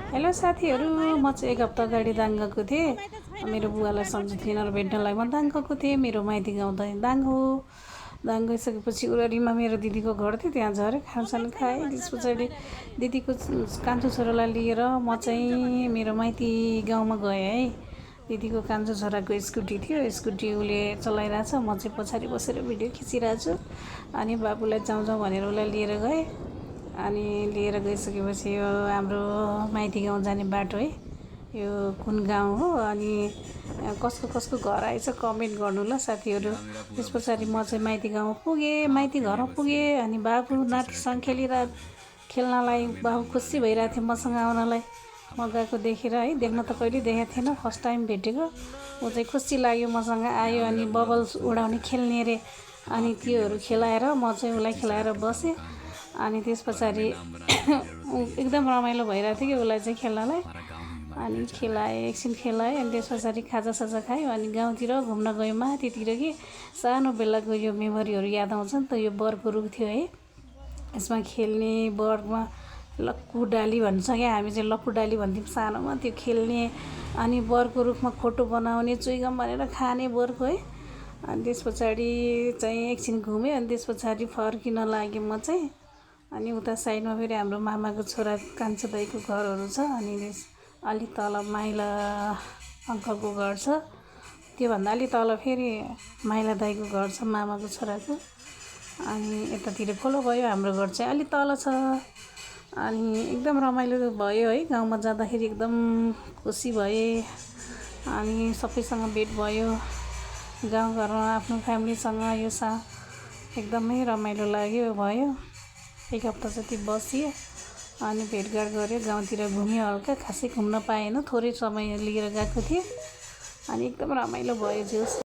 Hello साथीहरू, म चाहिँ एक हप्ता अगाडि दाङ गएको थिएँ। मेरो बुवालाई सम्झु थिएन र भेट्नलाई म दाङ गएको थिएँ। मेरो माइती गाउँ त दाङ हो। दाङ गइसकेपछि उररीमा मेरो दिदीको घर थियो, त्यहाँ झरेँ, खानसान खाएँ। त्यस पछाडि दिदीको कान्छो छोरालाई लिएर म चाहिँ मेरो माइती गाउँमा गएँ है। दिदीको कान्छो छोराको स्कुटी थियो, स्कुटी उसले चलाइरहेछ, म चाहिँ पछाडि बसेर भिडियो खिचिरहेको छु। अनि बाबुलाई जाउँ जाउँ भनेर उसलाई लिएर गएँ। अनि लिएर गइसकेपछि यो हाम्रो माइती गाउँ जाने बाटो है, यो कुन गाउँ हो अनि कसको कसको घर आएछ कमेन्ट गर्नु ल साथीहरू। त्यस पछाडि म चाहिँ माइती गाउँ पुगेँ, माइती घरमा पुगेँ। अनि बाबु नातिसँग खेल्नलाई बाबु खुसी भइरहेको थियो मसँग आउनलाई। म गएको देखेर है, देख्न त कहिले देखेको थिएन, फर्स्ट टाइम भेटेको। ऊ चाहिँ खुसी लाग्यो, मसँग आयो। अनि बबल्स उडाउने खेल्ने अरे, अनि त्योहरू खेलाएर म चाहिँ उसलाई खेलाएर बसेँ। अनि त्यस पछाडि एकदम रमाइलो भइरहेको थियो कि उसलाई चाहिँ खेल्नलाई। अनि खेलाएँ, एकछिन खेलाएँ। अनि त्यस पछाडि खाजासाजा खायो। अनि गाउँतिर घुम्न गयौँ, माथितिर कि सानो बेलाको यो मेमोरीहरू याद आउँछ नि त। यो बरको रुख थियो है, यसमा खेल्ने, बरमा लक्कु डाली भन्छ क्या, हामी चाहिँ लक्कु डाली भन्थ्यौँ सानोमा, त्यो खेल्ने। अनि बरको रुखमा खोटो बनाउने, चुइगम भनेर खाने बरको है। अनि त्यस पछाडि चाहिँ एकछिन घुमेँ। अनि त्यस पछाडि फर्किन लागेँ म चाहिँ। अनि उता साइडमा फेरि हाम्रो मामाको छोरा कान्छो दाइको घरहरू छ। अनि अलिक तल माइला अङ्कलको घर छ, त्योभन्दा अलिक तल फेरि माइला दाइको घर छ, मामाको छोराको। अनि यतातिर खोलो भयो, हाम्रो घर चाहिँ अलिक तल छ। अनि एकदम रमाइलो भयो है, गाउँमा जाँदाखेरि एकदम खुसी भएँ। अनि सबैसँग भेट भयो, गाउँघरमा आफ्नो फ्यामिलीसँग। यो एकदमै रमाइलो लाग्यो भयो। एक हप्ता जति बसियो, अनि भेटघाट गऱ्यो, गाउँतिर घुम्यो हल्का, खासै घुम्न पाएन, थोरै समय लिएर गएको थिएँ। अनि एकदम रमाइलो भयो जोस्।